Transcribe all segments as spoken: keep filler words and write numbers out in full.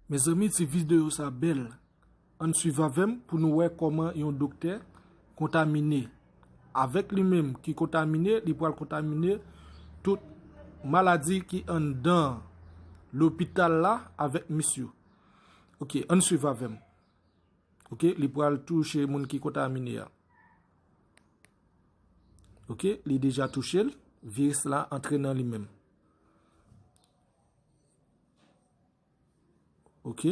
Mezanmi, ti videyo sa bèl. Ann swiv avè m pou nou wè kòman yon doktè kontamine. Avèk li menm ki kontamine, li pral kontamine tout maladi ki anndan lopital la avèk mis yo. Ok, ann swiv avè m. Ok, li pral touche moun ki kontamine a. Ok, li deja touche l, viris la antre nan li menm. Ok,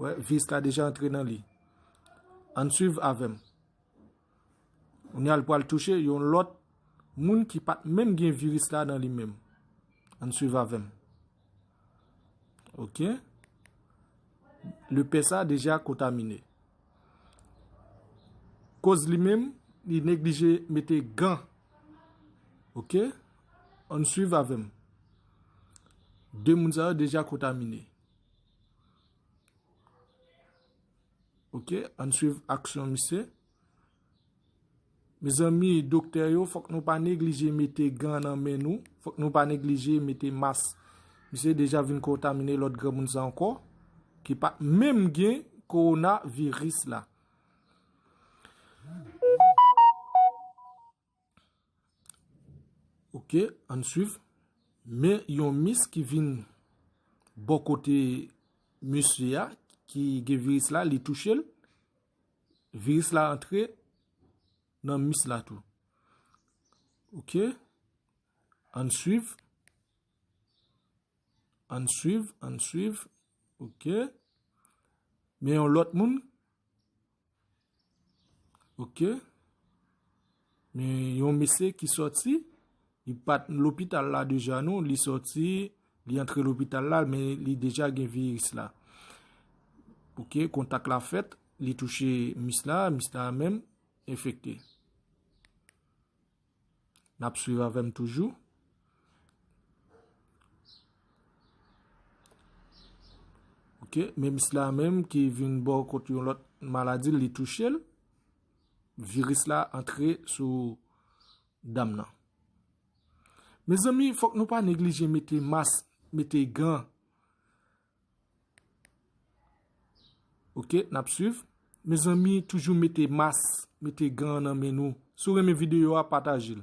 wè, viris la deja antre nan li. Ann swiv avè m. Kounye a l pral touche yon lòt moun ki pa t menm gen viris la nan li menm. Ann swiv avè m. Ok. Lepè sa deja kontamine. Koz li menm, li neglije mete gan. Ok. Ann swiv avè m. De moun sa yo deja kontamine. Ok, ann swiv aksyon misye. Mezanmi, doktè yo, fòk nou pa neglije mete gan nan men nou. Fòk nou pa neglije mete mas. Misye deja vin kontamine lòt granmoun sa ankò, ki pa t menm gen kowonaviris la. Ok, ann swiv. Men yon mis ki vin bò kote misye a, ki gen viris la, li touche l. Viris la antre nan mis la tou. Ok, ann swiv. Ann swiv, ann swiv. Ok. Men yon lòt moun. Ok. Men yon mesye ki sòti, li pa t lopital la deja non, li sòti, li antre lopital la, men li deja gen viris la. Ok, kontak la fèt, li touche mis la, mis la menm enfekte. N ap swiv avè m toujou. Ok, men mis la menm ki vin bò kot yon lòt maladi, li touche l. Viris la antre sou dam nan. Mezanmi, fòk nou pa neglije mete mas, mete gan. Ok, n ap swiv. Mezanmi, toujou mete mas, mete gan nan men nou. Si w renmen videyo a, pataje l.